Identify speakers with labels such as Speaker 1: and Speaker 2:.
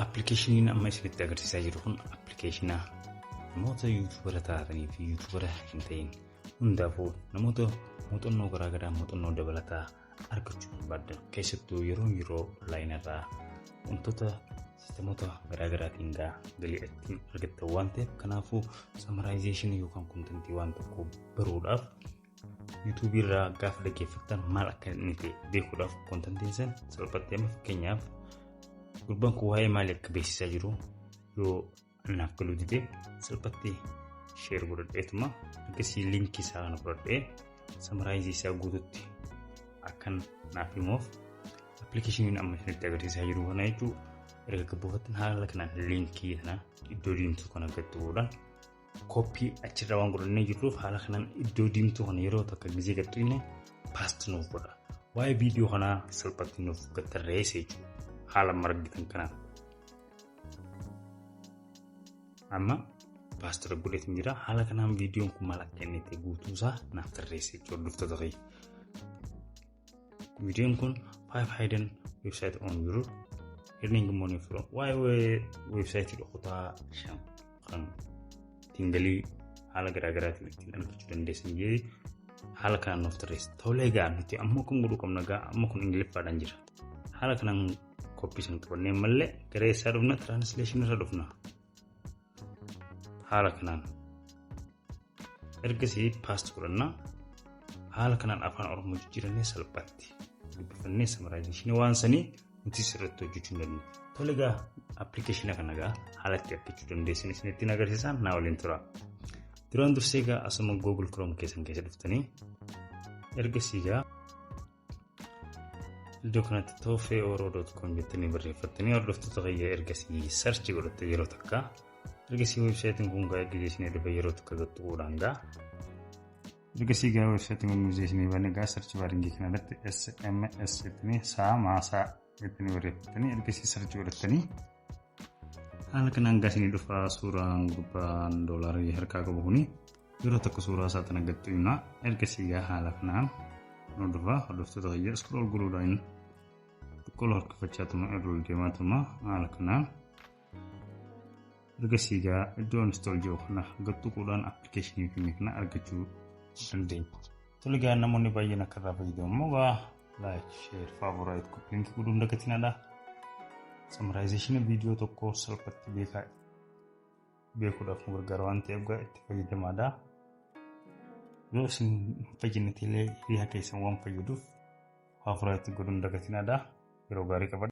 Speaker 1: Appilikeeshiniin amma isinitti agarsiisaa jiru kun appilikeeshina namoota YouTubera taatanii fi YouTubera hin ta'in hundaafuu, namoota muuxannoo garaagaraa, muuxannoo dabalataa argachuu barbaadan, keessattuu yeroo yeroo onlaayinii irraa wantoota siistemoota garaagaraatiin galii ittiin argattan waan ta'eef, kanaafuu summarization yookaan content waan tokko baruudhaaf, YouTubeii irraa gaafa dhaggeeffattan maal akka inni ta'e beekuudhaaf, contentiin san salphatti, amma fakkeenyaaf gurbaan kun waa'ee maalii akka beeksisaa jiru yoo naaf galuu dide, salphatti share godhadheetuma akkasii linkii isaa kana fudhadhee summarize isaa guututti akkan naaf himuuf appilikeeshiniin amma isinitti agarsiisaa jiru kana jechuun, erga gabbuufattan haala kanaan linkii kana iddoo diimtuu kana gad copy achirraa waan godhannee jirruuf, haala kanaan iddoo diimtuu kana yeroo takka gizee gattu paste nuuf godha. Waa'ee viidiyoo kanaa salphatti nuuf gattarreessa jechuudha. Haala amma argitan kanaan. Amma paste godheetiin jira. Haala kanaan viidiyoon kun maal akka inni ta'e guutuusaa naaf tarreessa jechuudha, hordoftoota kiyya. Viidiyoon kun 5 hidden website on your earning money from, waa'ee weebsaayitii dhokotaa 5 kan ittiin galii haala garaagaraatiin ittiin argachuu dandeessan jedhee haala kanaan nuuf tarreessa. Tolee, egaa nuti ammoo kun godhuu qabna. Egaa amma kun Ingiliffaadhaan jira. Haala kanaan copy san qabannee ammallee gara eessaa dhufna? Translation irra dhufna. Haala kanaan ergasii paste godhanna. Haala kanaan afaan Oromoo jijjiirannee salphaatti dubbifannee summarization waan sanii nuti sirriitti hojjechuu hin dandeenyu. Tole, egaa appilikeeshina kana egaa haala itti argachuu dandeessan isinitti agarsiisan, naa waliin tura. Duraan dursee egaa asuma Google Chrome keessan keessa dhuftanii, ergasii egaa iddoo kanatti toofeeoro.com jettanii barreeffattanii, hordoftoota kiyya, ergasii search godhatte yeroo takka. Ergasii weebsaayitiin kun gaa erga isinii dhufe yeroo takka tuttuquudhaan gaa ergasii gaa weebsaayitiin kun gizee isinii bane, gaa search baringii kana irratti SMS jettanii, saa maasaa jettanii barreeffattanii, ergasii search godhattanii, haala kanaan gaa isinii dhufa. Suuraan gurbaan doolaarii harkaa qabu kuni yeroo tokko suuraa isaa tana gattu himna. Ergasii gaa haala kanaan nu dhufa, hordoftoota kiyya. Scroll godhuudhaan xiqqoo harkifachaa tuma irra deemaa tuma haala kanaan. Ergasii gaa iddoo install jiru kana gattuquudhaan appilikeeshinii keenya kana argachuu dandeenya. Tole, gaa namoonni baay'een akka irraa fayyadamu immoo gaa like, share, favorite, copy link godhuun dagatinadha. Summarization viidiyoo tokko salphatti beekaa beekuudhaaf nu gargaara waan ta'eef, gaa itti fayyadamaadha. Yoo isin hin fayyadne illee hiriyaa keessan waan fayyaduuf favorite godhuun dagatinadha. Yeroo gaarii qabadha.